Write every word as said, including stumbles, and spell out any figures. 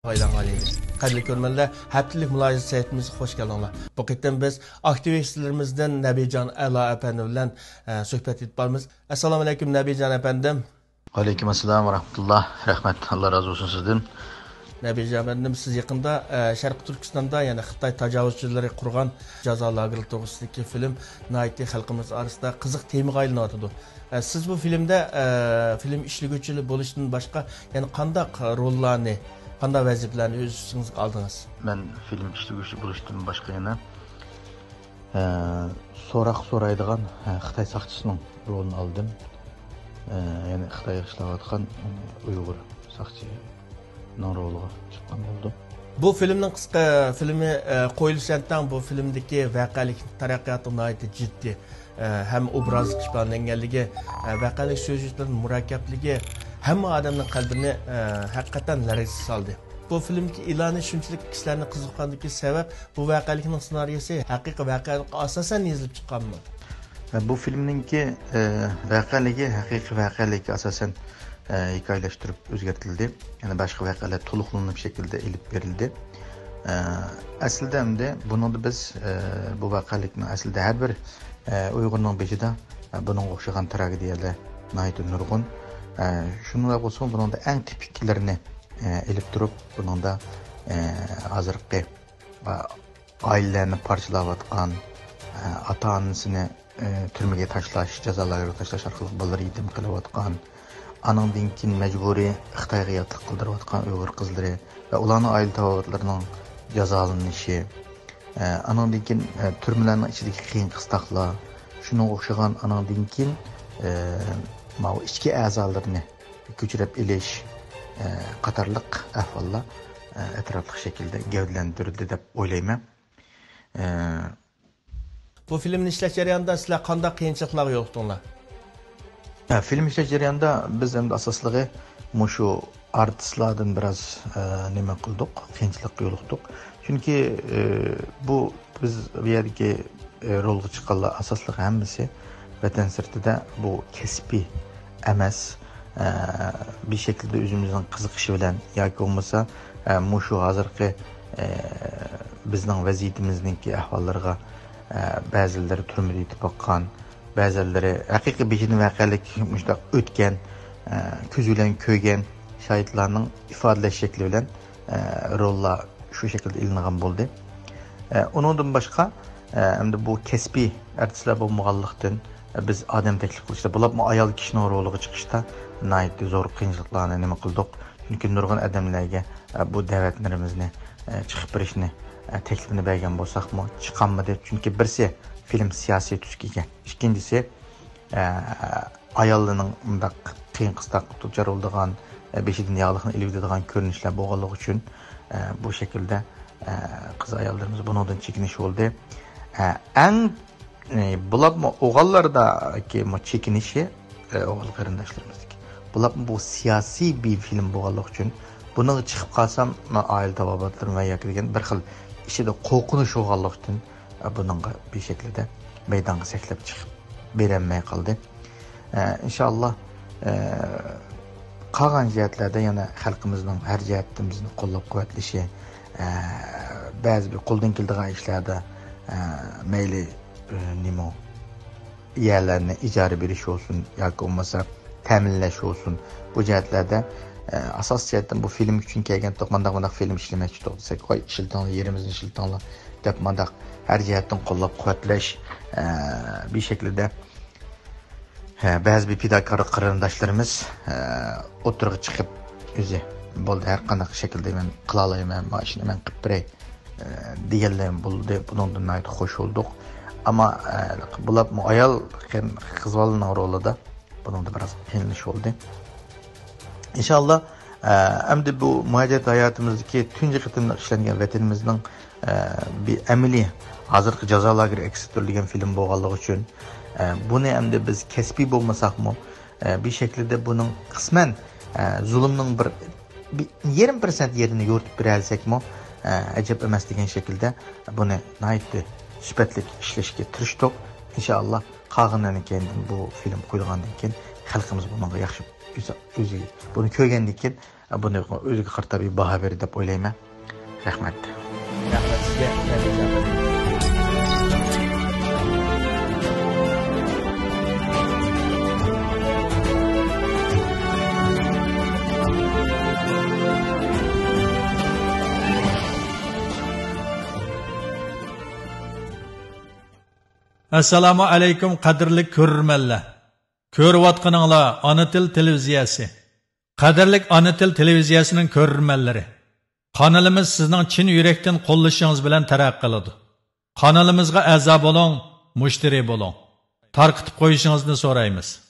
پايدىلانغان ئىدى. قەدىرلىك كۆرۈرمەنلەر، ھەپتىلىك مۇلاھىزە سەھىپىمىزگە خوش كەلدىڭلار. بۇ قېتىم بىز ئاكتىۋىستلىرىمىزدىن نەبىجان ئەلا ئەپەندى بىلەن، ئە، سۆھبەت ئېلىپ بارىمىز. ئەسسالامۇ ئەلەيكۇم، نەبىجان ئەپەندىم. ۋەئەلەيكۇم ئەسسالام ۋە رەھمەتۇللا. رەھمەت، ئاللا رازى بولسۇن سىزدىن. نەبىجان ئەپەندىم، سىز يېقىندا، ئە، شەرقىي تۈركىستاندا، يەنى خىتاي تاجاۋۇزچىلىرى قۇرغان جازا لاگېرى توغرىسىدىكى فىلىم ناھايىتى خەلقىمىز ئارىسىدا قىزىق تېمىغا ئايلىنىۋاتىدۇ. ئە، سىز بۇ فىلىمدە، ئە، فىلىم ئىشلىگۈچى بولۇشتىن باشقا يەنە قانداق روللارنى، قانداق ۋەزىپىلەرنى ئۆز ئۈستىڭىزگە ئالدىڭىز؟ مەن فىلىم ئىشلىگۈچى بولۇشتىن باشقا يەنە، ئە، سوراق سورايدىغان، ئە، خىتاي ساقچىسىنىڭ رولىنى ئالدىم. ئە، يەنى خىتايغا ئىشلەۋاتقان، ئە، ئۇيغۇر ساقچىنىڭ رولىغا چىققان بولدۇم. بۇ فىلىمنىڭ قىسقا فىلىمى، ئە، قويۇلۇشىدىن تەڭ بۇ فىلىمدىكى ۋەقەلىك تەرەققىياتى ناھايىتى جىددىي، ئە، ھەم ئوبرازلىق ئىپادىلەنگەنلىكى، ئە، ۋەقەلىك سۆزلىرىنىڭ مۇرەككەپلىكى ھەممە ئادەمنىڭ قەلبىنى، ئە، ھەقىقەتەن لەرزىگە سالدى. بۇ فىلىمدىكى ئېلانى شۇنچىلىك كىشىلەرنى قىزىققاندىكى سەۋەب، بۇ ۋەقەلىكنىڭ سېنارىيىسى ھەقىقىي ۋەقەلىككە ئاساسەن يېزىلىپ چىققانمۇ؟ بۇ فىلىمنىڭكى، ئە، ۋەقەلىكى ھەقىقىي ۋەقەلىككە ئاساسەن، ئە، ھېكايىلەشتۈرۈپ ئۆزگەرتىلدى. يەنى باشقا ۋەقەلەر تولۇقلىنىپ شەكىلدە ئېلىپ بېرىلدى. ئە، ئەسلىدە ئەمدى بۇنىڭدا بىز، ئە، بۇ ۋەقەلىكنىڭ ئەسلىدە ھەر بىر، ئە، ئۇيغۇرنىڭ بېشىدا، ئە، بۇنىڭغا ئوخشىغان تراگېدىيەلەر ناھايىتى نۇرغۇن. ئە، شۇنداق بولسىمۇ بۇنىڭدا ئەڭ تىپىكلىرىنى، ئە، ئېلىپ تۇرۇپ، بۇنىڭدا، ئە، ھازىرقى، ئە، ئائىلىلەرنى پارچىلاۋاتقان، ئاتا-ئانىسىنى، تۈرمىگە تاشلاش، جازا لاگېرىغا تاشلاش ئارقىلىق بالىلىرى يېتىم قىلىۋاتقان، ئانىڭدىن كېيىن مەجبۇرىي خىتايغا ياتلىق قىلدۇرۇۋاتقان ئۇيغۇر قىزلىرى ۋە ئۇلارنىڭ ئائىلە تاۋابىئاتلىرىنىڭ جازالىنىشى، ئانىڭدىن كېيىن، تۈرمىلەرنىڭ ئىچىدىكى قىيىن-قىستاقلار، شۇنىڭغا ئوخشىغان ئانىڭدىن كېيىن، ماۋۇ ئىچكى ئەزالىرىنى كۆچۈرۈپ ئېلىش، قاتارلىق ئەھۋاللار، ئەتراپلىق شەكىلدە گەۋدىلەندۈرۈلدى دەپ ئويلايمەن. ئە، بۇ فىلىمنى ئىشلەش جەريانىدا سىلەر قانداق قىيىنچىلىقلارغا يولۇقتۇڭلار؟ ئە، فىلىم ئىشلەش جەريانىدا بىز ئەمدى ئاساسلىقى مۇشۇ ئارتىسلاردىن بىراز، ئە، نېمە قىلدۇق، قىيىنچىلىققا يولۇقتۇق. چۈنكى، ئە، بۇ بىز بۇ يەردىكى، ئە، رولغا چىققانلار ئاساسلىقى ھەممىسى ۋەتەن سىرتىدا، بۇ كەسپىي ئەمەس، ئە، بىر شەكىلدە ئۆزىمىزنىڭ قىزىقىشى بىلەن ياكى بولمىسا، ئە، مۇشۇ ھازىرقى، ئە، بىزنىڭ ۋەزىيىتىمىزنىڭكى ئەھۋاللىرىغا، ئە، بەزىلىرى تۈرمىدە يېتىپ باققان، بەزىلىرى ھەقىقىي بېشىدىن ۋەقەلىك مۇشۇنداق ئۆتكەن، ئە، كۆزى بىلەن كۆرگەن شاھىتلارنىڭ ئىپادىلەش شەكلى بىلەن، ئە، روللار شۇ شەكىلدە ئېلىنغان بولدى. ئە، ئۇنىڭدىن باشقا، ئە، ئەمدى بۇ كەسپىي ئارتىسلار بولمىغانلىقتىن، ئە، بىز ئادەم تەكلىپ قىلىشتا، بولۇپمۇ ئايال كىشىنىڭ رولىغا چىقىشتا ناھايىتى زور قىيىنچىلىقلارنى نېمە قىلدۇق. چۈنكى نۇرغۇن ئادەملەرگە، ئە، بۇ دەۋەتلىرىمىزنى، ئە، چىقىپ بېرىشنى، ئە، تەكلىپىنى بەرگەن بولساقمۇ، چىقالمىدى. چۈنكى بىرسى، فىلىم سىياسىي تۈسكە ئىگە. ئىككىنچىسى، ئە، ئاياللارنىڭ مۇنداق قىيىن قىستاققا دۇچار بولىدىغان، ئە، بېشىدىن ياغلىقنى ئېلىۋېتىدىغان كۆرۈنۈشلەر بولغانلىقى ئۈچۈن، ئە، بۇ شەكىلدە، ئە، قىز ئاياللىرىمىز بۇنىڭدىن چېكىنىش بولدى. ئە، ئەڭ، ئە، بولۇپمۇ ئوغۇللاردىكى مۇ چېكىنىشى، ئە، ئوغۇل قېرىنداشلىرىمىزدىكى. بولۇپمۇ بۇ سىياسىي بىر فىلىم بولغانلىقى ئۈچۈن، بۇنىڭغا چىقىپ قالسام، مەن ئائىلە تاۋابىئاتلىرىم ۋە ياكى دېگەن بىر خىل ئىچىدە قورقۇنچ بولغانلىقى ئۈچۈن، بۇنىڭغا بىر شەكىلدە مەيدانغا سەكلەپ چىقىپ بېرەلمەي قالدى. ئە، ئىنشائاللا، ئە، قالغان جەھەتلەردە يەنە خەلقىمىزنىڭ ھەر جەھەتتىن بىزنى قوللاپ قۇۋۋەتلىشى، ئە، بەزى بىر قولدىن كېلىدىغان ئىشلاردا، ئە، مەيلى، ئە، نېمە، يەرلەرنى ئىجارە بېرىش بولسۇن ياكى بولمىسا تەمىنلەش بولسۇن، بۇ جەھەتلەردە، ئە، ئاساسىي جەھەتتىن بۇ فىلىم ئۈچۈن كەلگەنتۇق، مانداق، مانداق فىلىم ئىشلىمەكچىدۇق دېسەك، ۋاي، ئىشلىتىڭلار، يېرىمىزنى ئىشلىتىڭلار دەپ، مانداق ھەر جەھەتتىن قوللاپ قۇۋۋەتلەش، ئە، بىر شەكىلدە، ھە، بەزى بىر پىداكار قېرىنداشلىرىمىز، ئە، ئوتتۇرىغا چىقىپ، ئۆزى، بولدى، ھەر قانداق شەكىلدە مەن قىلالايمەن، مانا شۇنى مەن قىلىپ بېرەي، ئە، دېگەنلەر بولدى. بۇنىڭدىن ناھايىتى خوش بولدۇق. ئەمما، ئە، بولۇپمۇ ئايال قېرىن-، قىز بالىنىڭ رولىدا بۇنىڭدا بىراز قىينىلىش بولدى. ئىنشائاللا، ئە، ئەمدى بۇ مۇھاجىرەت ھاياتىمىزدىكى تۇنجى قېتىملىق ئىشلەنگەن ۋەتىنىمىزنىڭ، ئە، بىر ئەمەلىي ھازىرقى جازا لاگېرى ئەكس ئەتتۈرۈلگەن فىلىم بولغانلىقى ئۈچۈن، ئە، بۇنى ئەمدى بىز كەسپىي بولمىساقمۇ، ئە، بىر شەكىلدە بۇنىڭ قىسمەن، ئە، زۇلۇمنىڭ بىر، بىر يېرىم پىرسەنت يېرىنى يورۇتۇپ بېرەلىسەكمۇ، ئە، ئەجەب ئەمەس دېگەن شەكىلدە بۇنى ناھايىتى سۈپەتلىك ئىشلەشكە تىرىشتۇق. ئىنشائاللا، قالغىنىنى كېيىن بۇ فىلىم قويۇلغاندىن كېيىن خەلقىمىز بۇنىڭغا ياخشى ئۆزى، ئۆزى بۇنى كۆرگەندىن كېيىن بۇنى ئۆزىگە قارىتا بىر باھا بېرىدۇ دەپ ئويلايمەن. رەھمەت. رەھمەت سىزگە. ئەسسالامۇ ئەلەيكۇم، قەدىرلىك كۆرۈرمەنلەر! كۆرۈۋاتقىنىڭلار ئانا تىل تېلېۋىزىيەسى. قەدىرلىك ئانا تىل تېلېۋىزىيەسىنىڭ كۆرۈرمەنلىرى، قانىلىمىز سىزنىڭ چىن يۈرەكتىن قوللىشىڭىز بىلەن تەرەققىي قىلىدۇ. قانىلىمىزغا ئەزا بولۇڭ، مۇشتەرى بولۇڭ. تارقىتىپ قويۇشىڭىزنى سورايمىز.